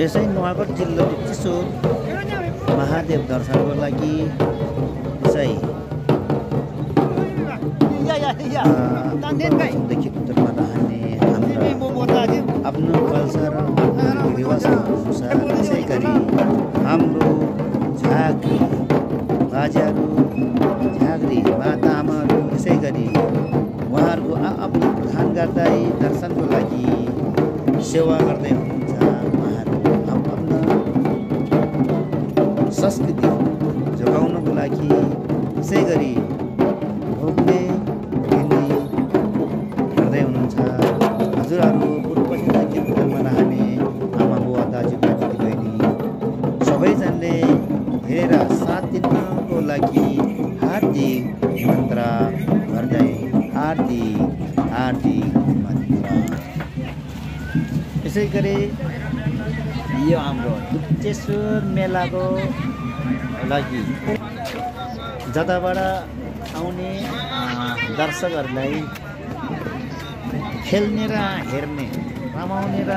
यसै नुवाकोट जिल्ला चिसोर महादेव दर्शनको लागि चाहिँ देखि उत्तरमा रहने हाम्रा आफ्नो कल्चर रिवाज अनुसार यसै गरी हाम्रो झाँक्री बाजाहरू झाँक्री माताआमाहरू यसै गरी उहाँहरूको आफ्नो प्रधान गर्दै दर्शनको लागि सेवा गर्दै हुनुहुन्छ। उहाँहरू आफ्नो संस्कृति जोगाउनको लागि यसै गरी भोग्ने हिँड्ने गर्दै हुनुहुन्छ। हजुरहरू पूर्व पश्चिमदेखि उत्तरमा रहने आमा बुवा दाजुभाइ दिदीबहिनी सबैजनाले हेरेर साथ दिनको लागि हार्दिक मन्त्र गर्दै हार्दिक मन्त्र। यसै गरी यो हाम्रो दुप्चेश्वर मेलाको लागि जताबाट आउने दर्शकहरूलाई खेल्ने र हेर्ने रमाउने र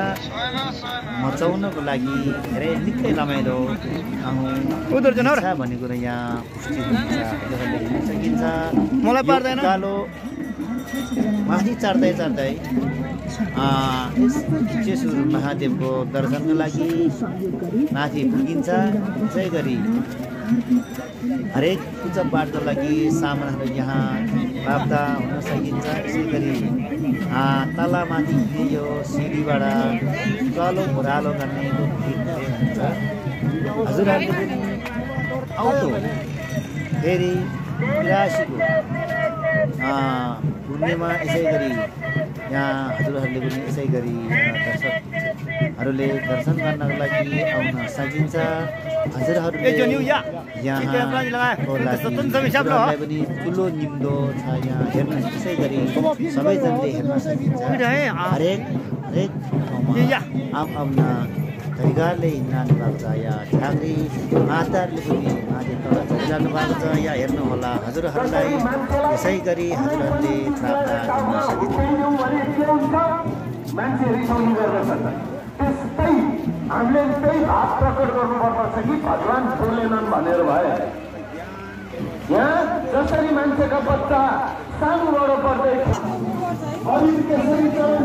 मचाउनको लागि धेरै निकै रमाइलो छ भन्ने कुरो यहाँ पुष्टि हुन्छ। देख्न सकिन्छ। मलाई पर्दैन कालो माथि चढ्दै चढ्दै यस दुप्चेश्वर महादेवको दर्शनको लागि माथि पुगिन्छ। त्यसै गरी हरेक पूजा पाठको लागि सामानहरू यहाँ प्राप्त हुन सकिन्छ। यसै गरी तलमाथि यो सिँढीबाट कालो भुरालो गर्ने हुन्छ। हजुरहरूले पनि आउँदो फेरि 82को पूर्णिमा यसै गरी यहाँ हजुरहरूले पनि यसै गरी दर्शकहरूले दर्शन गर्नको लागि आउन सकिन्छ। हजुरहरूले यहाँलाई पनि ठुलो निम्दो छ यहाँ हेर्न यसै गरी सबैजनाले हेर्न सकिन्छ। हरेक आफ्ना तरिकाले हिँड्नु भएको छ। यहाँ झाँक्री माताहरूले पनि माथि तल चढिरहनु भएको छ। यहाँ हेर्नु होला हजुरहरूलाई यसै गरी हजुरहरूले प्राप्त गर्न सकिन्छ। हामीले त्यही भाव प्रकट गर्नुपर्छ कि भगवान बोलेनन् भनेर भए यहाँ जसरी मान्छेका बच्चा सानोबाट पढ्दै केसरी चरण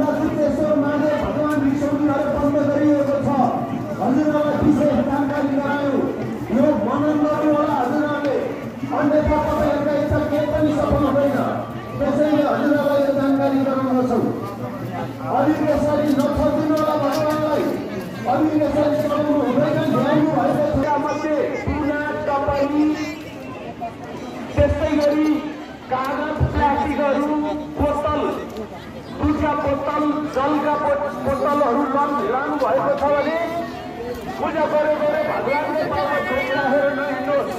माने भगवान विष्णुले बन्द गरिएको छ। हजुरहरूलाई विशेष जानकारी गरायो। यो मनन गर्नुहोला हजुरहरूले, अन्यथा तपाईँहरूका इच्छा केही पनि सफल हुँदैन। त्यसैले हजुरहरूलाई यो जानकारी गराउँदछौँ। केसरी नछोडिदिनु होला भगवानलाई। केसरी चलाउनु हुँदैन ध्यानु भएको छ। मध्ये चुना तपाईँ त्यस्तै गरी कागज प्लास्टिकहरू बोतल दुधका बोतल जलका बोतलहरू लानु भएको छ भने पूजा गरे भगवानले राखेर नहिँड्नुहोस्।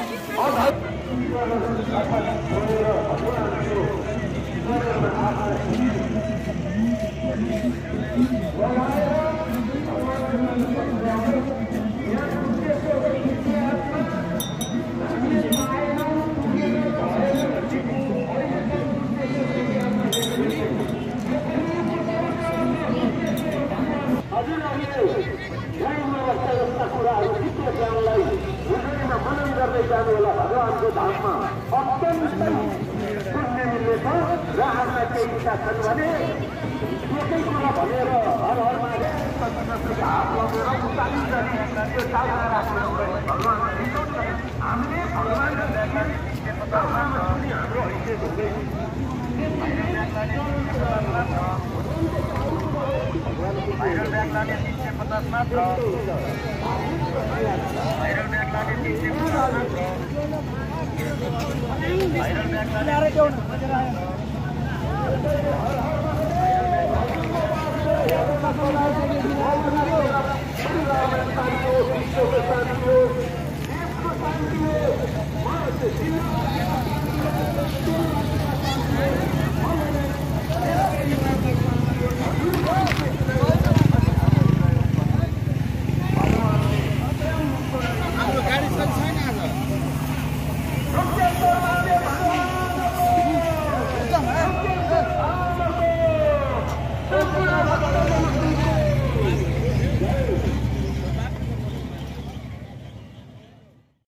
मनन गर्दै जानु होला भगवानको धाममा अत्यन्तै पुण्य मिल्नेछ। र हामीलाई केही इच्छा छन् भने एकै कुरा भनेर हर महादेव हात लगेर उचाली गरी त्यो चालना राख्नु भगवान हामीले भगवानको हाम्रो हैसियत हुँदैन। भाइरल ब्याग लाने 350 मात्र। भाइरल ब्याग लाने 350 मात्र। भाइरल ब्याग लाने